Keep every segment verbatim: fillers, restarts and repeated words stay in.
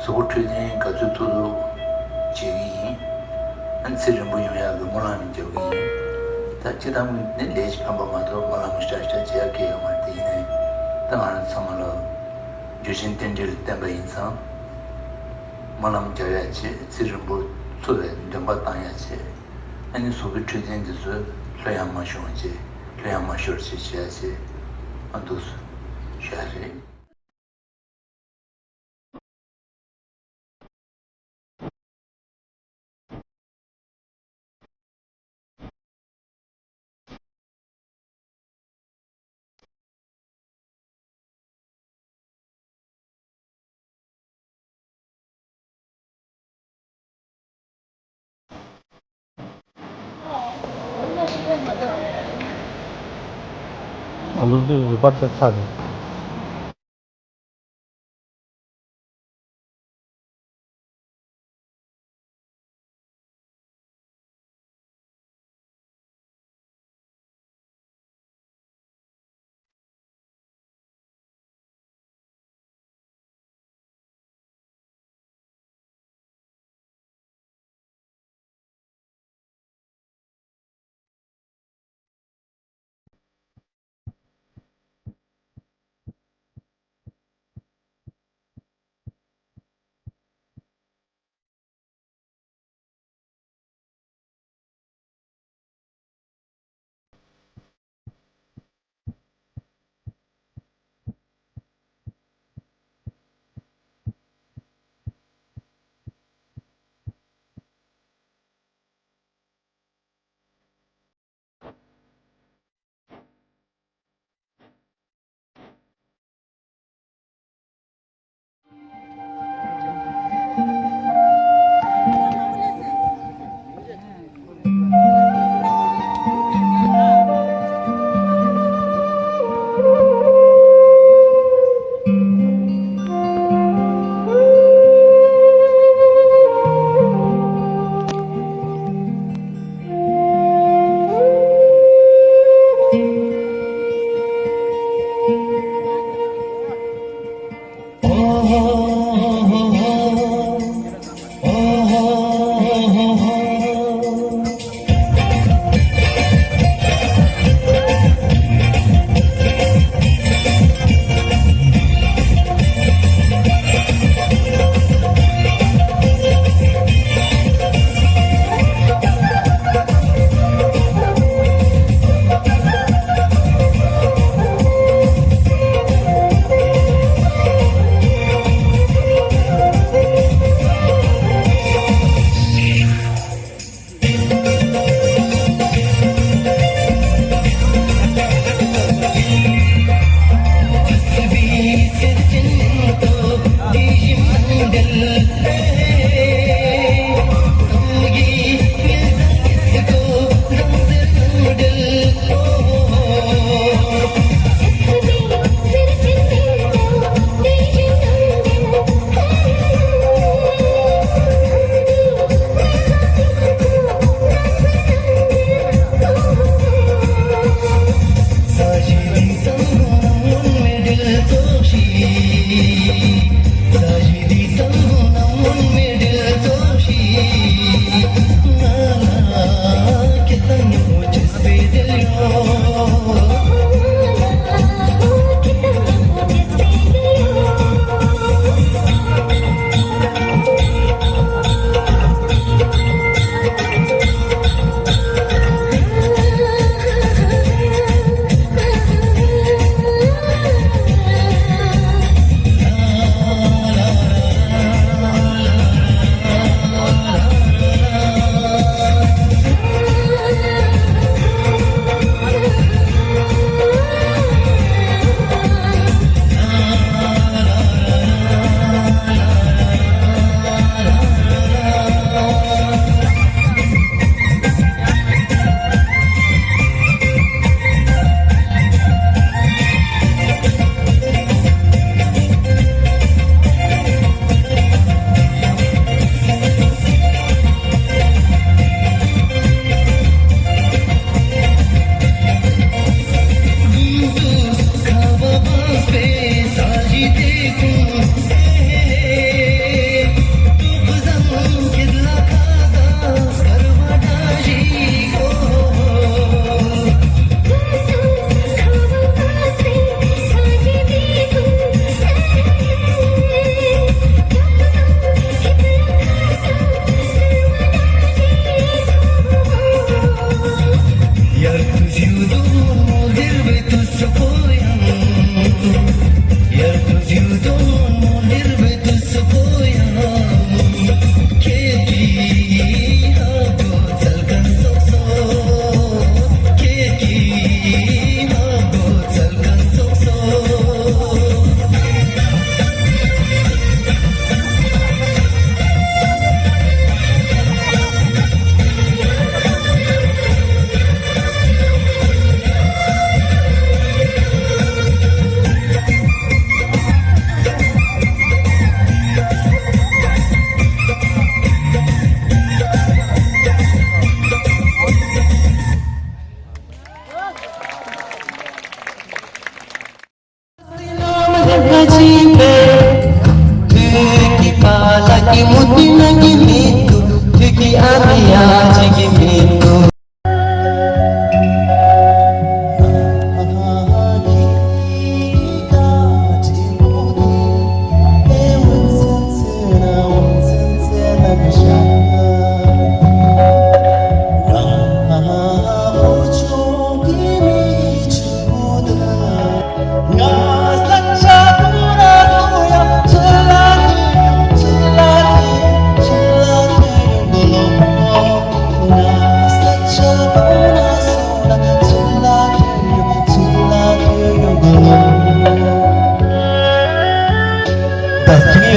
གཟུགས་པོ་འཕྲོད་བསྟེན་ག་ཚོད་ཐུབ་ཐུབ་བྱེད་ཀྱི་ཡིན། ཨ་ནི་ཚེ་རིང་པོ་ཡོང་ཡག་གི་སྨོན་ལམ་རྒྱག་གི་ཡིན། ད་སྤྱིར་བཏང་གི་ནི་ལས་ཀྱི་ཕན་པ་མ་གཏོགས་སྨོན་ལམ་ཤ་ཤ་བྱེད་ཡག་གི་ཡོད་མ་རེད། དེ་ཡིན་ནའི་ད་ང་རང་ཚང་མ་ལ་རྒྱུ་ཆེན་རྟེན་འབྲེལ་བསྟན་པ་ཡིན་ཙང་། སྨོན་ལམ་རྒྱག་ཡག་བྱེད། ཚེ་རིང་པོ་འཚོ་བའི་འདུན་པ་བཏང་ཡག་བྱེད། ཨ་ནི་གཟུགས་པོའི་འཕྲོད་བསྟེན་འདི་ཚོ་ལྷོད་ཡངས་མ་ཤོར་བྱེད། ལྷོད་ཡངས་མ་ཤོར་བྱེད་བྱེད་ཡག་བྱེད། ཨ་འདུག་ཞུ་ཡག་རེད། ཨ་ལུ་དེ་རུ་པར་ཆ་ཚ་རེད།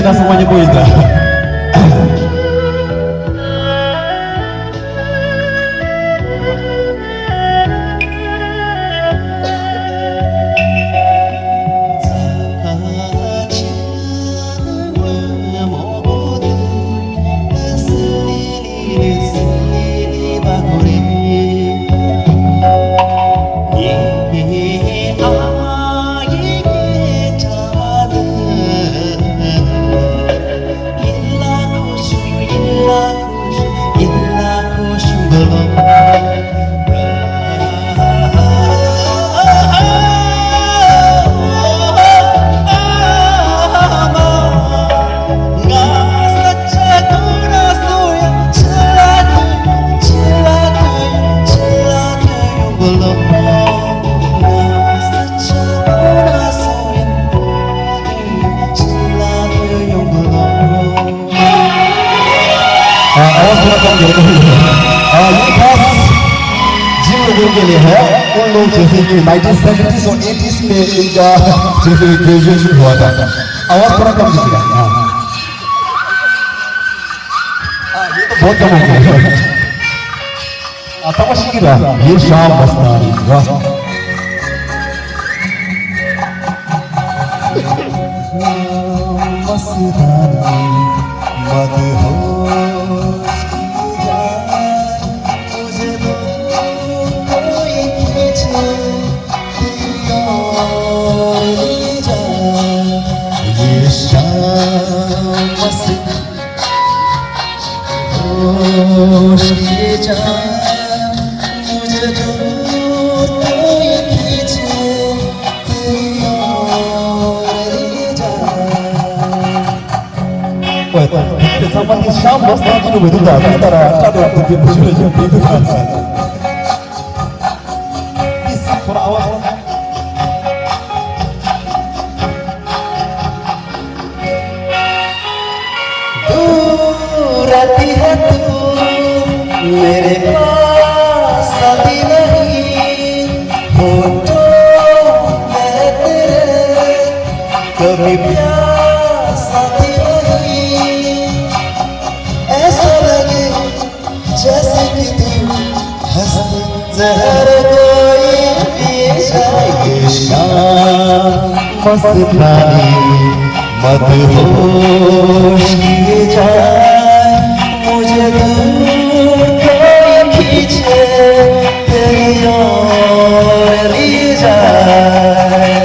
ད་སོང་བ་སྙིང་པོ་ཡིན་ད། आवाज थोड़ा कम करो। आ, ये खास जिन लोगों के लिए है, उन लोग जैसे कि नाइनटीन सेवेंटीज़ और एटीज़ में इनका जैसे ग्रेजुएशन हुआ था। आवाज थोड़ा कम कीजिएगा। हाँ। हाँ, ये तो बहुत कम हो गया। ཨ། ཐོག་མ་ཤེས་ཀྱི་ར། ཡེ་ཤ་མ་སྟ་རི་བ། ཚང་མ་དེ་ཤ་མོ་སྟ་ཅི་ནུ་མེ་དུ་ད་དུ་ད་ར་ཀ་དོ་དུ་གི་བུ་ཆུ་ལ་ཡོད་དེ་དུ་ད་ས། ཨིས་ཁོ་ར་ཨ་ཝ། दूर रहती है तू मेरे पास आती नहीं, होठों में तेरे कभी प्यास आती नहीं। ऐसा लगे जैसे कि तू हंस जहर कोई पी जाए। ये शाम मस्तानी मत होश ये जाए, मुझे दूर कोई खींचे तेरी ओर ले जाए।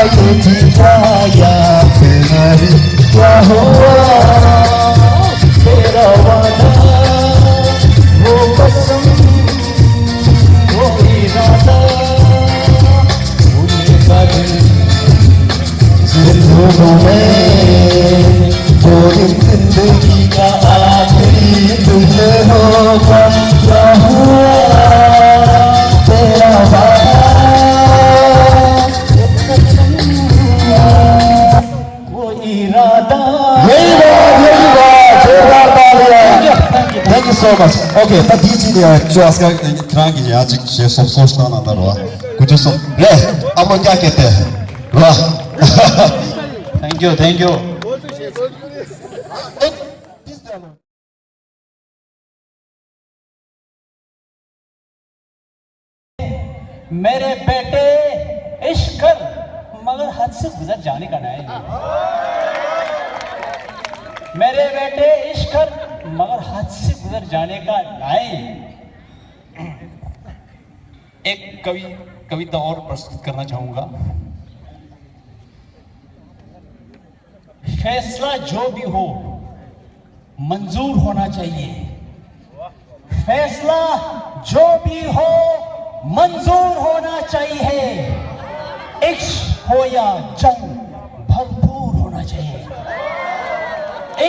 ये जीजा यार तेरा हुआ, तेरा वादा, वो कसम, वो इरादा, भूलने का दिल, जिंदगी में, वो जिंदगी का आखिरी दिन होगा, क्या हुआ, तेरा वादा। वो इरादा। यही बात, यही बात। जोरदार तालियां। Thank you, thank you, thank you so much. Okay, ད་འདིའི་ཚིག་ནས་ཅོ་ཨ་སི་ཀ་ཁྱེད་རང་གིས་ཡང་ཅིག་ཞེས་སོགས་སོགས་བཏང་ན་ད་རོ། ཀུ་ཅི་སོང་། རེད། ཨ་མོ་རྒྱ་སྐད་དེ། རོ། Thank you, thank you. मेरे बेटे इश्क कर मगर हद से गुजर जाने का नहीं। मेरे बेटे इश्क कर मगर हद से गुजर जाने का नहीं। एक कवि कविता और प्रस्तुत करना चाहूंगा। फैसला जो भी हो मंजूर होना चाहिए। फैसला जो भी हो मंजूर होना चाहिए। इश्क हो या जंग भरपूर होना चाहिए।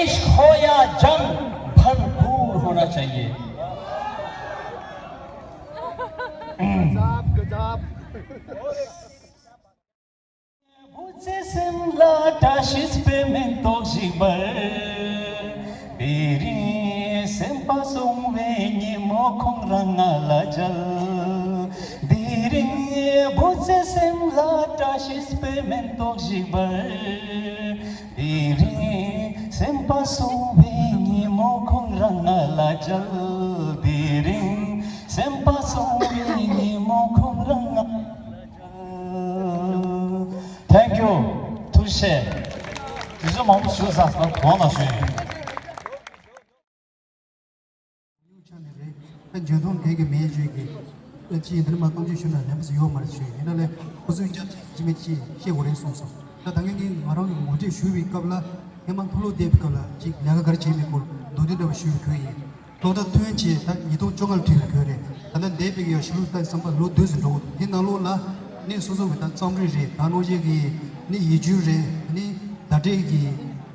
इश्क हो या जंग भरपूर होना चाहिए। Gazab, gazab. བུ་ཚེ་སེམས་ལ་བཀྲ་ཤིས་པའི་མེ་ཏོག་ཞིག་འབར། དེ་རིང་སེམས་པ་སོང་བའི་ཉིན་མོ་ཁོང་རང་ང་ལ་མཇལ། དེ་རིང་བུ་ཚེ་སེམས་ལ་བཀྲ་ཤིས་པའི་མེ་ཏོག་ཞིག་འབར། དེ་རིང་སེམས་པ་སོང་བའི་ཉིན་མོ་ཁོང་རང་ང་ལ་མཇལ། དེ་རིང་སེམས་པ་སོང་བའི་ཉིན་མོ་ཁོང་རང་ང་ལ་མཇལ། Thank you. ཐུགས་རྗེ་ཆེ། དུས་ཚོད་མང་པོ་ཞུ་ས་ས་གོང་ལ་ཞུ་ཡིན། ཆ་ནས་རེད། ཨ་འཇོན་ཐང་གས་ཀྱི་མེད་ཞུས་ཀྱི། ཨ་ཅི་ཡིན་འདིར་མ་གཏོང་ཅི་ཞུ་ན་ལན་པོ་ཟི་ཡོད་མ་རེད་ཞུས་ཡིན་ན་ལས་ཁོ་ཚོའི་སྐྱབས་ཅི་ཅི་མེད་ཅི་ཤེས་དགོས་རེད་གསུངས་སོང་། ད་ད་ངས་ངས་ང་རང་གི་ངོ་སྤྲོད་ཞུས་པའི་སྐབས་ལ་ཧེ་མ་མཐོ་སློབ་བསྡད་པའི་སྐབས་ལ་ཅིག་ལས་ཀ་ག་རེ་བྱས་མེད་སྐོར་མདོར་བསྡུས་འདྲ་བ་ཞུས་པའི་ཁུལ་ཡིན། སློབ་གྲྭ་ཐོན་བྱས་ད་ཉིས་སྟོང་བཅོ་ལྔ་ལ་ཐོན་པའི་ཁུལ་རེད། ད་ལྟ་འདས་པའི་ཡང་ཞུ་ལུགས་ལྟ་བསམ་པ་ལོ་དུས་སུ་འགྲོ་འདི་ནང་ལོགས་ལ་ནི་སོ་སོ་གི་ད་རྩོམ་རིག་རེད། ད་ནོར་གཞས་ཀྱི་ནི་ཡིག་སྒྱུར་རེད། ནི་བརྡ་སྤྲོད་ཀྱི་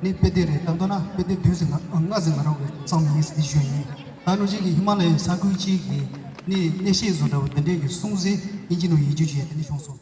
ནི་དཔེ་དེབ་རེད། ད་མདོར་ན་དཔེ་དེབ་དུས་སུ་ང་ལྔ་ཙམ་ང་རང་གི་རྩོམ་ཡིན་ཟེར་ཞུ་ཡིན། ད་ནོར་གཞས་ཀྱི་ཧི་མ་ལ་ཡའི་ས་ཁུལ་གཅིག་གི་ནི་གནས་བཤད་བཟོ་འདྲ་བོ་དེ་འདྲས་ཀྱི་སྲུང་བརྩི་དབྱིན་ཇི་ནང་ཡིག་སྒྱུར་བྱས་དེ་ནི་བྱུང་སོང་།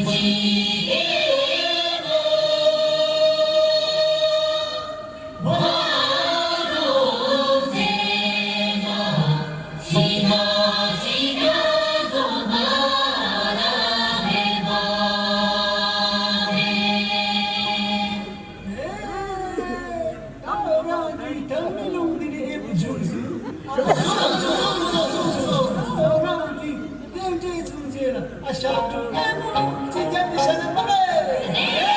ད་འོ་རང་གི་དམ་མི་ལུང་འདི་ནི་ཨེ་མི་འཇུག་ཟིན། ད་འོ་རང་གི་རྟེན་འབྲེལ་མཚུངས་རྗེས་ལ་ཨ་ཞབས་དྲུང་ཨེ་མི་ཅི་རྒྱབ་ནི་ཤ་ན་མ་རེད།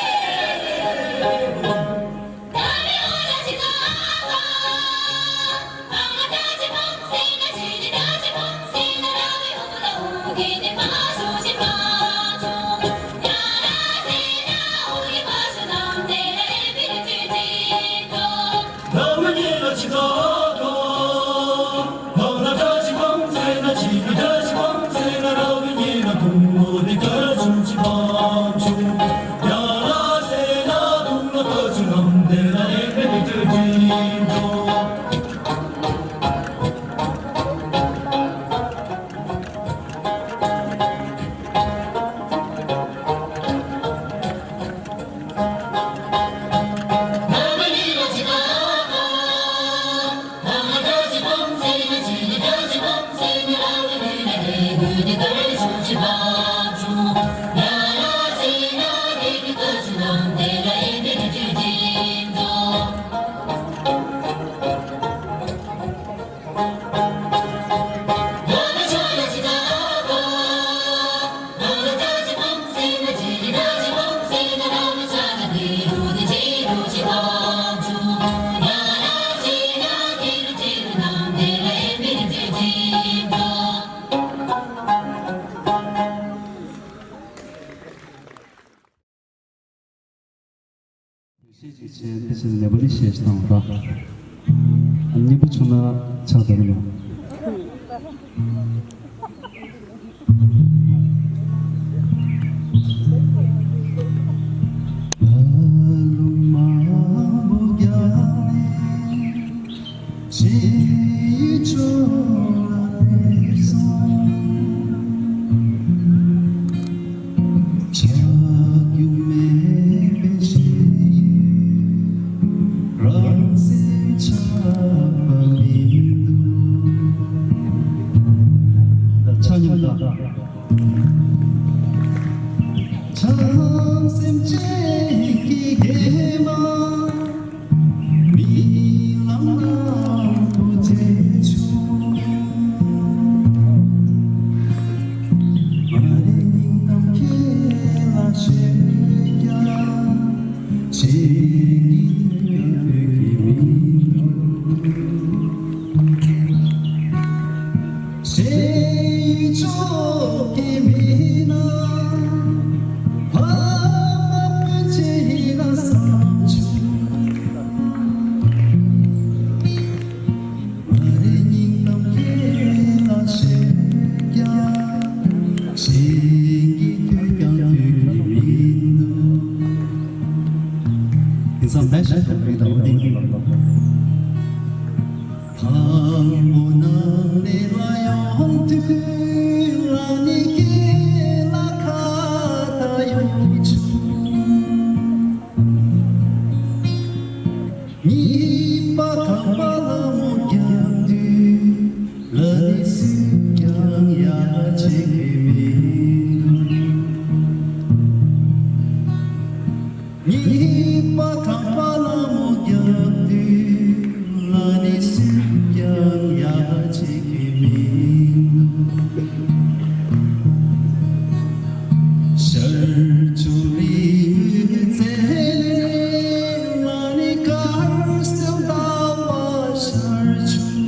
ཤེས་ཅིག་བྱས་དེ་ཕྱིར་ནེ་པ་ལི་ཤེས་བཏང་བ། སྙན་པོ་བྱུང་ན་ཆགས་དང་ཡང་། ཆ་སྙོམས་དང་། བྱང་སེམས་ཅན་གྱི་དགེ་མ། མི་ལང་ལང་པོ་ཆེ་ཆུང་། མ་རེ་སྙིང་གཏམ་ཁྱེད་ལ་ཤོད་ཀྱང་། ཆེ་གི་ཐུག་ཀྱང་ཐུག་གི་མི་འདུག་ཞེས་ཡིད་ཆོག་གི་མིན་ན། ཕ་མ་སྤུན་མཆེད་ཡིན་ན་བསམ་བྱུང་། མ་རེད་སྙིང་གཏམ་ཁྱེད་ལ་བཤད་ཀྱང་། གཞན་གྱིས་ཐོས་ཀྱང་ཐོས་ཀྱི་མི་འདུག་དེང་སང་མེ་ཤ་ཐོག་པའི་ཟླ་བ་འདི་ཡིན་པ། དང་པོ་ནང་ནས་ལ་ཡོང་དུས་ལ་ནི་སྐེ་ལ་ཁ་ད་ཡོང་བྱུང་། གཉིས་པ་གང་པ་ལ་མོ་རྒྱག་དུས་ལ་ནི་སུས་ཀྱང་ཡ་བྱེད་ཀྱི་མི་འདུག་གཉིས་པ་གང་པ་ལ་མོ་རྒྱག་དུས་ལ་ནི་སུས་ཀྱང་ཡ་བྱེད་ཀྱི་མི་འདུག་ཤར་ཕྱོགས་རི་བོའི་རྩེ་ལ་ནི་དཀར་གསལ་ཟླ་བ་ཤར་བྱུང་།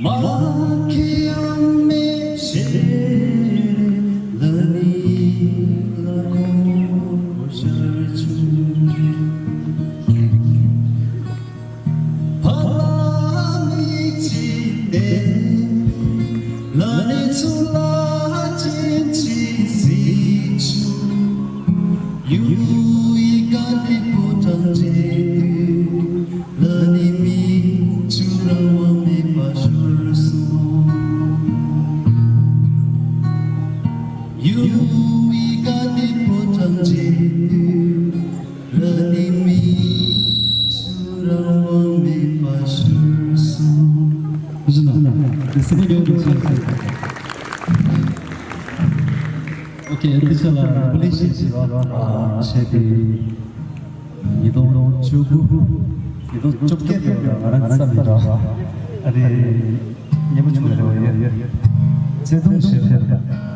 མ་ཁེ་ཡང་མེ་ཤེས་ལ་ནི་ལ་ཁོ་ཤར་བྱུང་། ཕ་ལ་མིག་གཅིག་བལྟས། ལ་ནི་ཚུར་ལ་སྤྱན་གཅིག་གཟིགས་བྱུང་། ཡུ་ཡི་དགའ་སྟོན་ཕོ་བྲང་མཇལ་དུས་ལ་ནི་མིག་ཆུ་རང་དབང་མེད་པར་ཤོར་སོང་། ཡུལ་མི་དགའ་བདེ་ཕོ་བྲང་མཇལ་དུས། ར་ནི་མི་ཆུ་རང་དབང་མེད་པ་བཞུགས་སོང་། བཞུགས་ན་དེ་སེམས་སྐྱོ་བོ་ཞིག་ཨོ་ཁེ། དེ་ཆ་ལ་བུ་ལི་ཤེས་ཤེས་རོགས་བྱས་ཏེ། ཉིས་སྟོང་བཅུ་དགུ། ཉིས་སྟོང་བཅོ་བརྒྱད་ལོ་ལ་ང་རང་བསམ་མི་འདུག་ཨ་རེ། སྙན་པོ་བྱུང་རེད་བ་ཡ། བརྩེ་དུང་ཞེས་པ།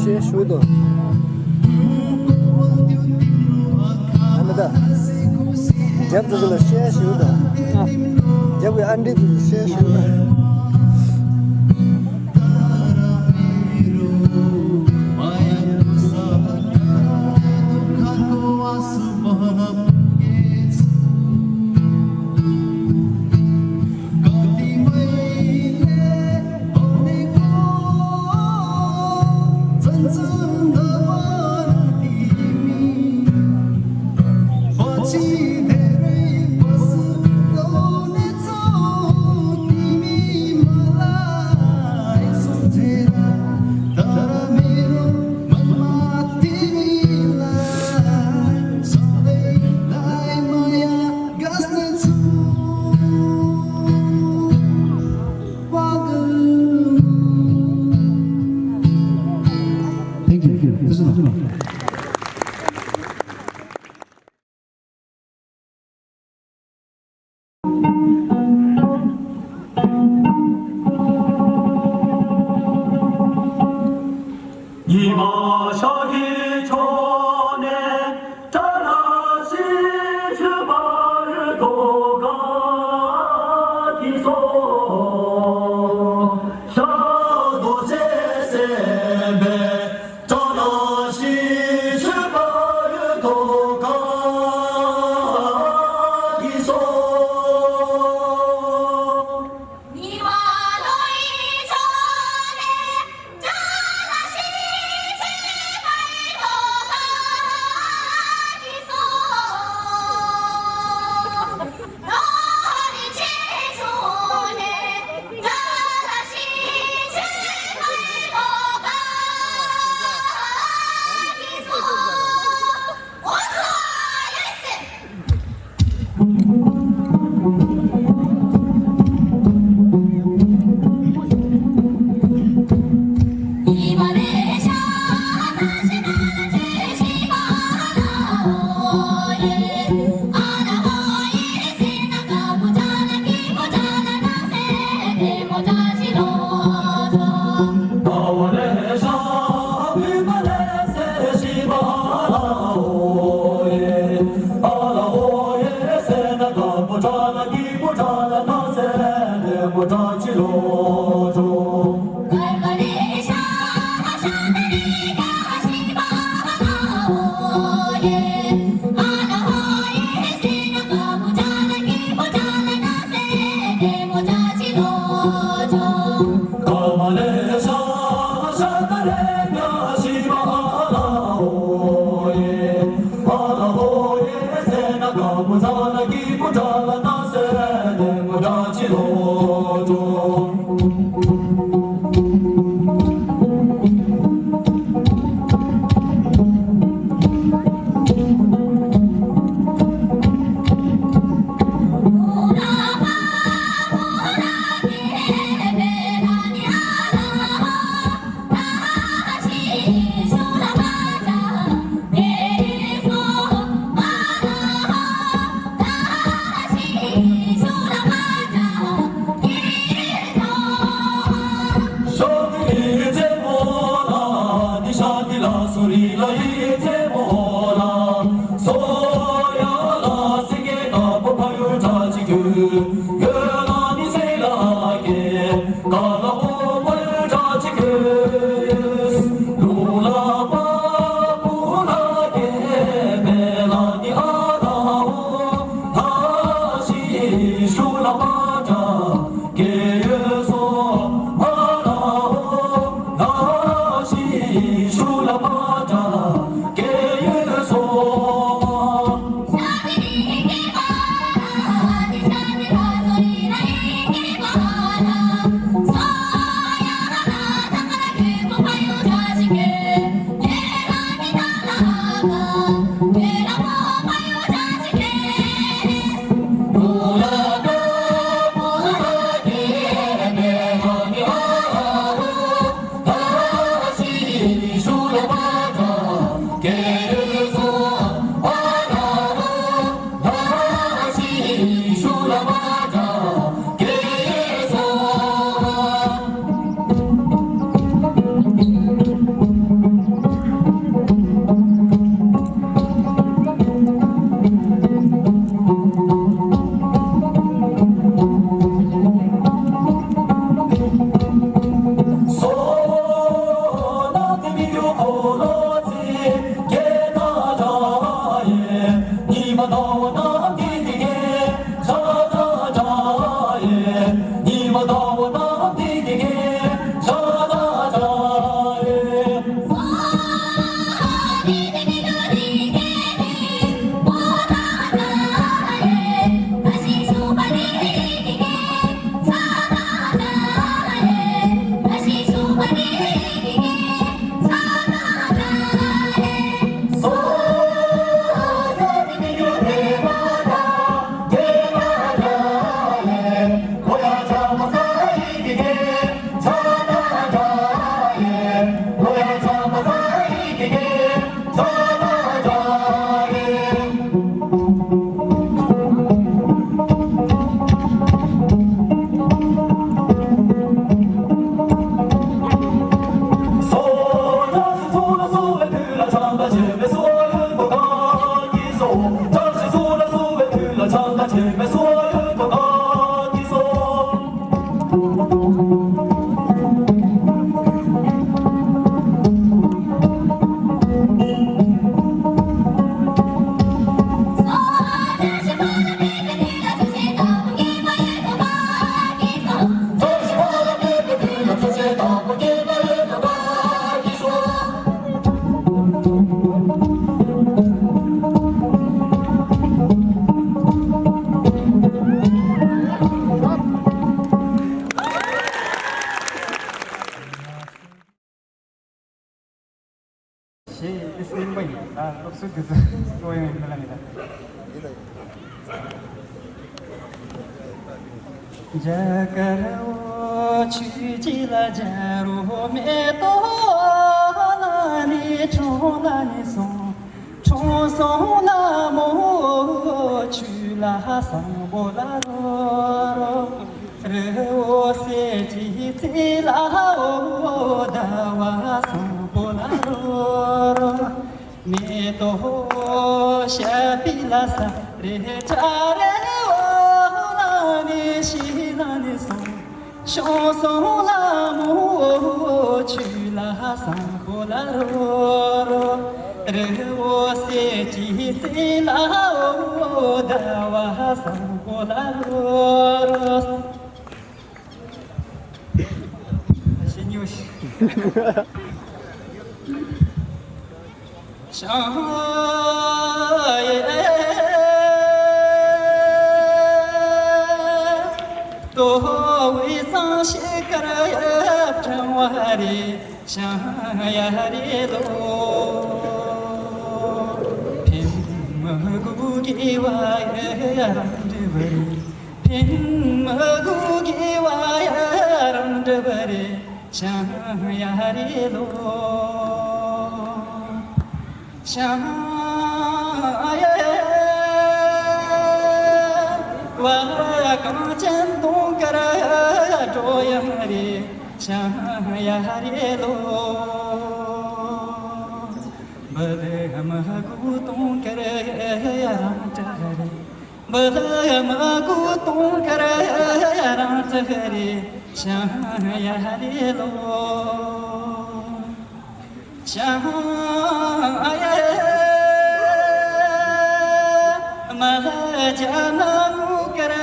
ཤེས་ཞུ་དང་། ཨ་མི་ད། རྒྱབ་དུ་ལ་ཤེས་ཞུ་དང་། རྒྱབ་ཀྱི་ཨ་འདྲི་དུ་ཤེས་ཞུ་དང་། ཞེས་ཨེ་སེམས་པ་ཡིན། ད་སློབ་གསོའི་དུས་ཚོད་སློབ་ཡོང་ཡིན་མི་ལ་མི་ད། རྒྱ་གར་བོ་ཆོས་ཀྱི་ལ་རྒྱ་རོ་མེ་ཏོག་ལ་ནི་ཁྲོ་ལ་ནི་སོང་། ཁྲོ་སོང་ལ་མོ་ཆུ་ལ་སང་པོ་ལ་རོ་རོ། རི་བོ་གསེར་གྱི་རྩེ་ལ་འོ་ཟླ་བ་སང་པོ་ལ་རོ་རོ། མེ་ཏོག་ཤ་པི་ལ་ས་རེ་ཅ་རེ་འོ་ལ་ནི་ཤི་ལ་ནི་སོང་། ཤོང་སོང་ལ་མོ་ཆུ་ལ་སང་པོ་ལ་རོ་རོ། རི་བོ་གསེར་གྱི་རྩེ་ལ་འོ་ཟླ་བ་སང་པོ་ལ་རོ་རོ། ཡོད། ཞང་ཡེ་ཏོ་བའི་གཙང་ཞིག་གར་ཡབ་ཕྲེང་བ་རེད། ཞང་ཡ་རེ་ལོ། ཕིན་མ་གུ་གི་བ་ཡ་རང་འདྲི་བ་རེད། ཕིན་མ་གུ་གི་བ་ཡ་རང་འདྲི་བ་རེད། ཞང་ཡ་རེ་ལོ། ཞང་ཡ་བ་གངས་ཅན་དུང་དཀར་འགྲོ་ཡང་རེད། ཞང་ཡ་རེ་ལོ། འབུ་ལི་མ་གུ་དུང་དཀར་རང་གྲགས་རེད། འབུ་ལི་མ་གུ་དུང་དཀར་རང་གྲགས་རེད། ཞང་ཡ་རེ་ལོ། ཞང་ཡ་མ་ལ་ཇ་ན་མུ་ཀར་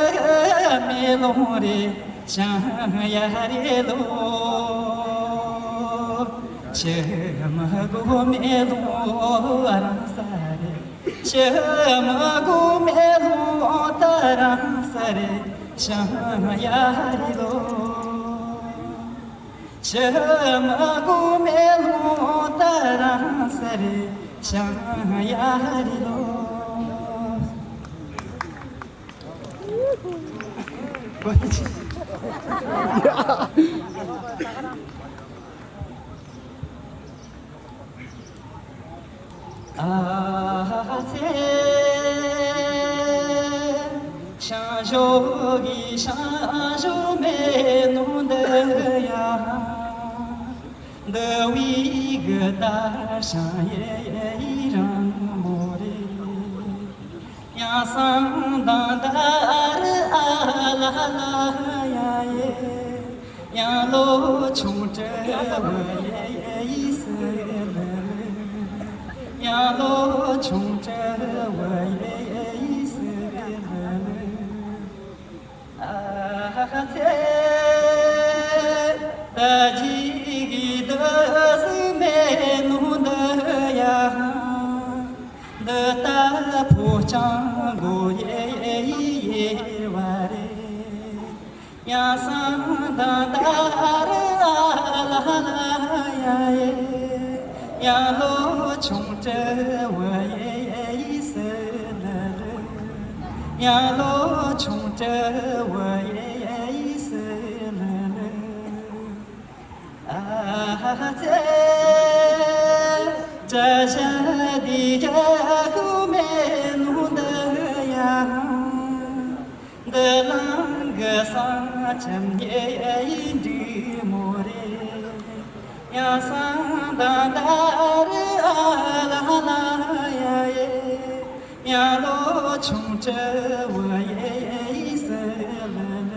མེ་ལོང་རེད། ཞང་ཡ་རེ་ལོ། ཆུ་མ་གུ་མེ་ལོང་རང་ས་རེད། ཆུ་མ་གུ་མེ་ལོང་ད་རང་ས་རེད། ཞང་ཡ་རེ་ལོ། ཆུ་མ་གུ་མེ་ལོང་ད་རང་ས་རེད། ཞང་ཡ་རེ་ལོ། ཨ་ཙེ། ཤང་ཞོ་གི་ཤང་ཞོ་མེ་ནོ་འདི་ཡ། འདི་བི་གི་ད་ཤང་ཡེ་ཡེ་རང་མོ་རེ། ཡང་སང་དང་ད་རི་ཨ་ལ་ལ་ཡ་ཡེ། ཡང་ལོ་ཆུང་དྲ་བ་ཡེ་ཡེ་ཡི་སི་ལ་ལ། ཡང་ལོ་ཆུང་དྲ་བ་ཡེ་ཡེ་ཡི་སི་ལ་ལ། ཨ་ཧ་ཧ་ཚེ། ད་ཅི་གི་ད་སི་མེ་ནུ་ད་ཡ། འདི་ལྟ་ཕོ་སྤྱང་མགོ་ཡེ་ཡེ་ཡེར་བ་རེད། ཡང་སང་དང་ད་རི་ཨ་ལ་ལ་ཡ་ཡེ། ཡང་ལོ་ཆུང་དྲ་བ་ཡེ་ཡེ་ཡི་སི་ལ་ལ། ཡང་ལོ་ཆུང་དྲ་བ་ཡེ་ཡེ་ཡི་སི་ལ་ལ། ཨ་ཧ་ཧ་ཚེ། དྲ་ཞ་འདི་རྒྱ་གུ་མེ་ནུ་འདི་ཡ། འདི་ལང་གི་སང་ཆམ་ཡེ་ཡིན་འདི་མོ་རེ། ཡང་སང་དང་ད་རི་ཨ་ལ་ལ་ཡ་ཡེ། ཡང་ལོ་ཆུང་དྲ་བ་ཡེ་ཡེ་ཡི་སི་ལ་ལ།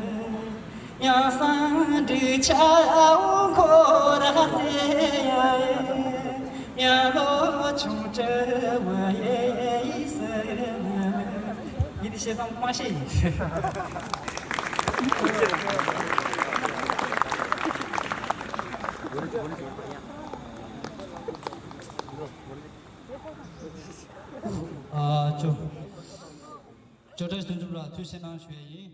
ཡང་སང་འདྲུད་ཆ་འོ་འཁོར་ར་ཚེ་ཡ། ཡང་ལོ་ཆུང་དྲ་བ་ཡེ་ཡེ་ཡི་སི་ལ་ལ། ཡིན་དེ་བཤད་སྟངས་མ་ཤེས་ཡིན། ཨ་ཅོ། ཅོ་ཀྲེ་དོན་གྲུབ་ལགས་ཐུགས་རྗེ་གནང་ཞུ་ཡ་ཡིན།